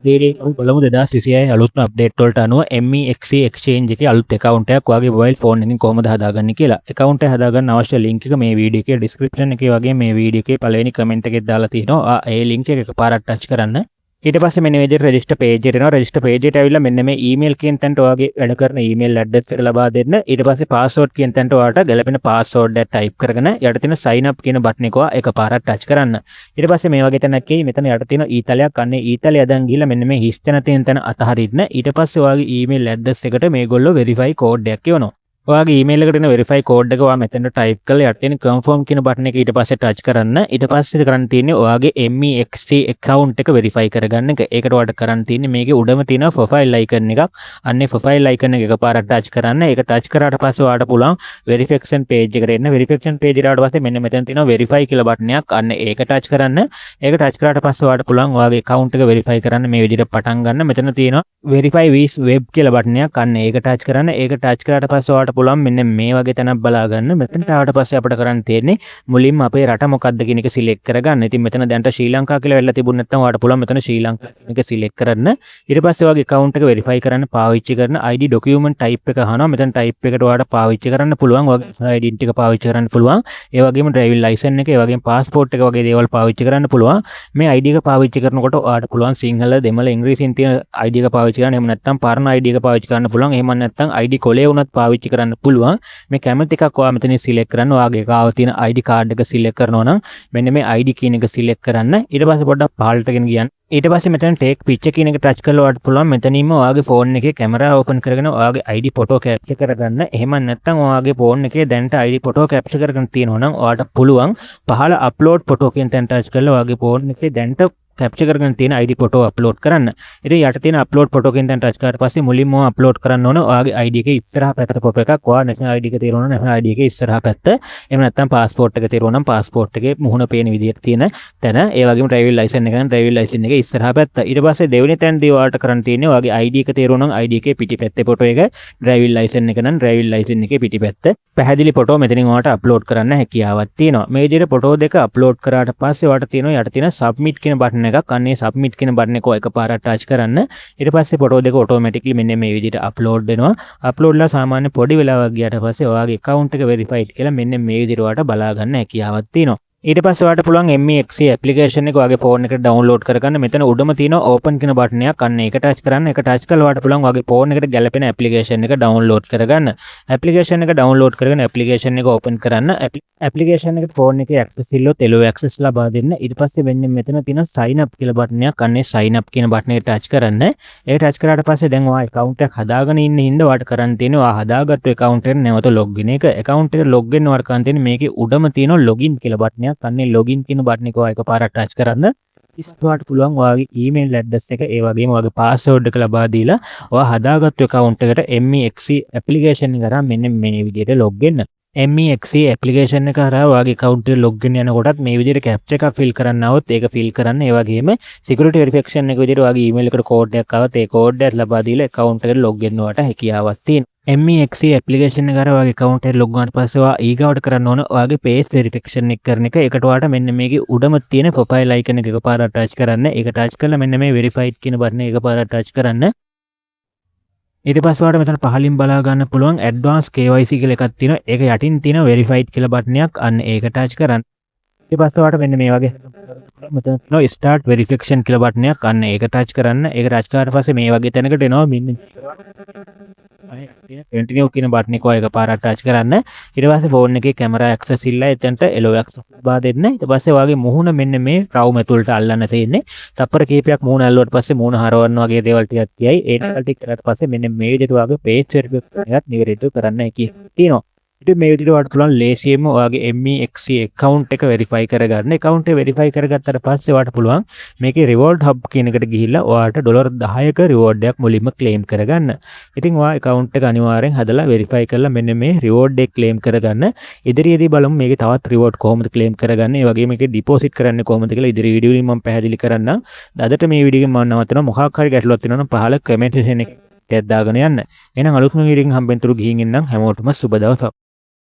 Video අපි බලමු 2026 අලුත්ම අප්ඩේට් වලට අනුව MEXC exchange එකේ අලුත් ඇකවුන්ට් එකක් ඔයාගේ මොබයිල් ෆෝන් එකකින් කොහොමද හදාගන්නේ කියලා. ඇකවුන්ට් එක හදාගන්න අවශ්‍ය ලින්ක් එක මේ වීඩියෝ එකේ ඩිස්ක්‍රිප්ෂන් එකේ වගේම මේ වීඩියෝ එකේ පළවෙනි කමෙන්ට් එකෙත් දාලා තියෙනවා. ඔයා ඒ ලින්ක් එක එකපාරක් ටච් කරන්න. ඊට පස්සේ මෙන්න මේ විදිහට රෙජිස්ටර් පේජ් එකට එනවා. රෙජිස්ටර් පේජ් එකට ඇවිල්ලා මෙන්න මේ ඊමේල් කියන තැනට ඔයාගේ වැඩ කරන ඊමේල් ඇඩ්‍රස් එක ලබා දෙන්න. ඊට පස්සේ පාස්වර්ඩ් කියන තැනට ඔයාට ගැලපෙන පාස්වර්ඩ් එක ටයිප් කරගෙන යට තියෙන සයින් අප් කියන බටන් එක ඔයා එකපාරක් ටච් කරන්න. ඊට පස්සේ මේ වගේ තැනක් එයි. මෙතන යට තියෙන ඊතලයක්. අන්නේ ඊතලය අදන් ගිහලා මෙන්න මේ හිස් තැන තියෙන තැන අතහරින්න. ඊට පස්සේ ඔයාගේ ඊමේල් ඇඩ්‍රස් එකට මේගොල්ලෝ වෙරිෆයි කෝඩ් එකක් එවනවා. ඔයාගේ ඊමේල් එකට එන වෙරිෆයි කෝඩ් එක ඔයා මෙතනට ටයිප් කරලා යට තියෙන කන්ෆර්ම් කියන බටන් එක ඊට පස්සේ ටච් කරන්න. ඊට පස්සේ කරන්න තියෙන්නේ ඔයාගේ MEXC account එක වෙරිෆයි කරගන්න එක. ඒකට ඔයාලට කරන්න තියෙන්නේ මේකේ උඩම තියෙන ප්‍රොෆයිල් අයිකන් එකක්. අන්නේ ප්‍රොෆයිල් අයිකන් එක එකපාරක් ටච් කරන්න. ඒක ටච් කරාට පස්සේ ඔයාලට පුළුවන් වෙරිෆිකේෂන් පේජ් එකට එන්න. වෙරිෆිකේෂන් පේජ් එකට ආවට පස්සේ මෙන්න මෙතන තියෙනවා වෙරිෆයි කියලා බටන් එකක්. අන්න ඒක ටච් කරන්න. ඒක ටච් කරාට පස්සේ ඔයාලට පුළුවන් ඔයාගේ account එක වෙරිෆයි කරන්න මේ විදිහට පටන් ගන්න. මෙතන තියෙනවා වෙරිෆයි විත් වෙබ් කියලා බටන් එකක්. අන්න ඒක ටච් කරන්න. ඒක ටච් කරාට පස්සේ ඔයාලට පුළුවන් මෙන්න මේ වගේ තැනක් බලා ගන්න. මෙතනට ආවට පස්සේ අපිට කරන්න තියෙන්නේ මුලින්ම අපේ රට මොකක්ද කියන එක සිලෙක්ට් කරගන්න. ඉතින් මෙතන දැනට ශ්‍රී ලංකා කියලා වෙලා තිබුණ නැත්නම් ඔයාලට පුළුවන් මෙතන ශ්‍රී ලංකා කියන එක සිලෙක්ට් කරන්න. ඊට පස්සේ ඔයාගේ account එක වෙරිෆයි කරන්න පාවිච්චි කරන ID document type එක අහනවා. මෙතන type එකට ඔයාලට පාවිච්චි කරන්න පුළුවන් ඔයාගේ identity එක පාවිච්චි කරන්න පුළුවන්. ඒ වගේම ඩ්‍රයිවිං ලයිසන් එක, ඒ වගේම පාස්පෝර්ට් එක වගේ දේවල් පාවිච්චි කරන්න පුළුවන්. මේ ID එක පාවිච්චි කරනකොට ඔයාලට පුළුවන් සිංහල, දෙමළ, ඉංග්‍රීසියෙන් තියෙන ID එක පාවිච්චි කරන්න. එහෙම නැත්නම් පරණ ID එක පාවිච්චි කරන්න පුළුවන්. එහෙම නැත්නම් ID කොලේ වුණත් පාවිච්චි කරන්න පුළුවන්. මේ කැමති එකක් ඔයා මෙතනින් සිලෙක්ට් කරන්න. ඔයාගේ ගාව තියෙන ID card එක සිලෙක්ට් කරනවා නම් මෙන්න මේ ID කියන එක සිලෙක්ට් කරන්න. ඊට පස්සේ පොඩ්ඩක් පහළට ගෙන ගියන්න. ඊට පස්සේ මෙතන ටේක් පික්චර් කියන එක ටච් කරලා ඔයාලට පුළුවන් මෙතනින්ම ඔයාගේ ෆෝන් එකේ කැමරා ඕපන් කරගෙන ඔයාගේ ID photo capture කරගන්න. එහෙම නැත්නම් ඔයාගේ ෆෝන් එකේ දැනට ID photo capture කරගෙන තියෙනවා නම් ඔයාලට පුළුවන් පහළ අප්ලෝඩ් ෆොටෝ කියන තැන ටච් කරලා ඔයාගේ ෆෝන් එකේ දැනට කැප්චර් කරගෙන තියෙන ID photo upload කරන්න. ඉතින් යට තියෙන අප්ලෝඩ් ෆොටෝ කියන තැන ටච් කරාට පස්සේ මුලින්ම ඔයා අප්ලෝඩ් කරන්න ඕන ඔයාගේ ID එකේ ඉස්සරහා පැත්තට ෆොටෝ එකක්. ඔයා නැෂනල් ID එක තියෙනවා නම් නැෂනල් ID එකේ ඉස්සරහා පැත්ත. එහෙම නැත්නම් පාස්පෝර්ට් එක තියෙනවා නම් පාස්පෝර්ට් එකේ මුහුණ පේන විදිහට තියෙන තැන. ඒ වගේම ඩ්‍රයිවිං ලයිසන් එක නම් ඩ්‍රයිවිං ලයිසන් එකේ ඉස්සරහා පැත්ත. ඊට පස්සේ දෙවෙනි තැනදී ඔයාලට කරන්න තියෙන්නේ ඔයාගේ ID එක තියෙනවා නම් ID එකේ පිටිපැත්තේ ෆොටෝ එක, ඩ්‍රයිවිං ලයිසන් එක නම් ඩ්‍රයිවිං ලයිසන් එකේ පිටිපැත්ත. පැහැදිලි ෆොටෝ මෙතනින් ඔයාලට අප්ලෝඩ් කරන්න හැකියාවක් තියෙනවා. මේ විදිහට ෆොටෝ දෙක අප්ලෝඩ් කරාට පස්සේ ඔයාලට තියෙනවා යට තියෙන සබ්මිට් කියන බටන් එකක්. අන්නේ සබ්මිට් කියන බටන් එක ඔය එකපාරක් ටච් කරන්න. ඊට පස්සේ ෆොටෝ දෙක ඔටෝමැටික්ලි මෙන්න මේ විදිහට අප්ලෝඩ් වෙනවා. අප්ලෝඩ් වෙලා සාමාන්‍ය පොඩි වෙලාවක් ගියාට පස්සේ ඔයාගේ account එක වෙරිෆයිඩ් කියලා මෙන්න මේ විදිහට ඔයාලට බලා ගන්න හැකියාවක් තියෙනවා. ඊට පස්සේ ඔයාලට පුළුවන් MEXC application එක ඔයාගේ ෆෝන් එකට ඩවුන්ලෝඩ් කරගන්න. මෙතන උඩම තියෙන ඕපන් කියන බටන් එකක්. අන්න ඒක ටච් කරන්න. ඒක ටච් කරලා ඔයාලට පුළුවන් ඔයාගේ ෆෝන් එකට ගැලපෙන ඇප්ලිකේෂන් එක ඩවුන්ලෝඩ් කරගන්න. ඇප්ලිකේෂන් එක ඩවුන්ලෝඩ් කරගෙන ඇප්ලිකේෂන් එක ඕපන් කරන්න. ඇප්ලිකේෂන් එකට ෆෝන් එකේ ඇක්සස් ඉල්ලුවොත් එලෝ ඇක්සස් ලබා දෙන්න. ඊට පස්සේ මෙන්න මෙතන තියෙන සයින් අප් කියලා බටන් එකක්. අන්නේ සයින් අප් කියන බටන් එක ටච් කරන්න. ඒක ටච් කරාට පස්සේ දැන් ඔයා ඇකවුන්ට් එකක් හදාගෙන ඉන්න හින්දා ඔයාට කරන්න තියෙන්නේ ඔයා හදාගත්තු ඇකවුන්ට් එකට නැවත ලොග් වෙන එක. ඇකවුන්ට් එකට ලොග් වෙන්න ඔයාට කරන්න තියෙන්නේ මේකේ උඩම තියෙන ලොගින් කියලා බටන් එකක්. අන්නේ ලොගින් කියන බටන් එක ඔයා එකපාරක් ටච් කරන්න. ඔයාට පුළුවන් ඔයාගේ ඊමේල් ඇඩ්‍රස් එක, ඒ වගේම ඔයාගේ පාස්වර්ඩ් එක ලබා දීලා ඔයා හදාගත්තු ඇකවුන්ට් එකට MEXC application එක හරහා මෙන්න මේ විදිහට ලොග් වෙන්න. MEXC application එක හරහා ඔයාගේ ඇකවුන්ට් එකට ලොග් වෙන්න යනකොටත් මේ විදිහට කැප්චා එකක් ෆිල් කරන්න આવොත් ඒක ෆිල් කරන්න. ඒ වගේම සිකියුරිටි වෙරිෆිකේෂන් එක විදිහට ඔයාගේ ඊමේල් එකට කෝඩ් එකක් ආවත් ඒ කෝඩ් එකත් ලබා දීලා ඇකවුන්ට් එකට ලොග් වෙන්න ඔයාට හැකියාවක් තියෙනවා. MEXC application එක හරහා ඔයාගේ ඇකවුන්ට් එකට ලොග් වුණාට පස්සේ ඔයා ඊගාවට කරන්න ඕන ඔයාගේ ෆේස් වෙරිෆිකේෂන් එක කරන එක. ඒකට ඔයාට මෙන්න මේකේ උඩම තියෙන ප්‍රොෆයිල් අයිකන් එක එකපාරක් ටච් කරන්න. ඒක ටච් කරලා මෙන්න මේ වෙරිෆයිඩ් කියන බටන් එක එකපාරක් ටච් කරන්න. ඊට පස්සේ ඔයාලට මෙතන පහලින් බලා ගන්න පුළුවන් ඇඩ්වාන්ස් KYC කියලා එකක් තියෙනවා. ඒක යටින් තියෙන වෙරිෆයිඩ් කියලා බටන් එකක්. අන්න ඒක ටච් කරන්න. ඊට පස්සේ ඔයාලට මෙන්න මේ වගේ මෙතන තියෙනවා ස්ටාර්ට් වෙරිෆිකේෂන් කියලා බටන් එකක්. අන්න ඒක ටච් කරන්න. ඒක ටච් කරාට පස්සේ මේ වගේ තැනකට එනවා. මෙන්න කන්ටිනියු කියන බටන් එක ඔයා එකපාරක් ටච් කරන්න. ඊට පස්සේ ෆෝන් එකේ කැමරා ඇක්සස් ඉල්ලලා එතනට එලෝ ඇක්සස් ලබා දෙන්න. ඊට පස්සේ ඔයාගේ මුහුණ මෙන්න මේ රවුම ඇතුළට අල්ලන්න තියෙන්නේ. තප්පර කීපයක් මුහුණ ඇල්ලුවට පස්සේ මුහුණ හරවන්න වගේ දේවල් ටිකක් කියයි. ඒ දේවල් ටික කරාට පස්සේ මෙන්න මේ විදිහට ඔයාගේ ෆේස් වෙරිෆිකේෂන් එකත් නිවැරදිව කරන්න හැකියාව තියෙනවා. ඉතින් මේ විදිහට ඔයාලට පුළුවන් ලේසියෙන්ම ඔයාගේ MEXC account එක වෙරිෆයි කරගන්න. Account එක වෙරිෆයි කරගත්තට පස්සේ ඔයාලට පුළුවන් මේකේ රිවෝඩ් හබ් කියන එකට ගිහිල්ලා ඔයාලට ඩොලර් 10ක රිවෝඩ් එකක් මුලින්ම ක්ලේම් කරගන්න. ඉතින් ඔයා account එක අනිවාර්යෙන් හදලා වෙරිෆයි කරලා මෙන්න මේ රිවෝඩ් එක ක්ලේම් කරගන්න. ඉදිරියේදී බලමු මේකේ තවත් රිවෝඩ් කොහොමද ක්ලේම් කරගන්නේ, ඒ වගේම මේකේ ඩිපොසිට් කරන්නේ කොහොමද කියලා ඉදිරි වීඩියෝ වලින් මම පැහැදිලි කරන්නම්. අදට මේ වීඩියෝ එකෙන් මම නවත්තනවා. මොකක් හරි ගැටලුවක් තියෙනවා නම් පහළ කමෙන්ට් සෙක්ෂන් එකේ දාගෙන යන්න. එහෙනම් අලුත්ම වීඩියෝ එකකින් හම්බෙන්න තුරු ගිහින් එන්නම්. හැමෝටම සුබ දවසක්.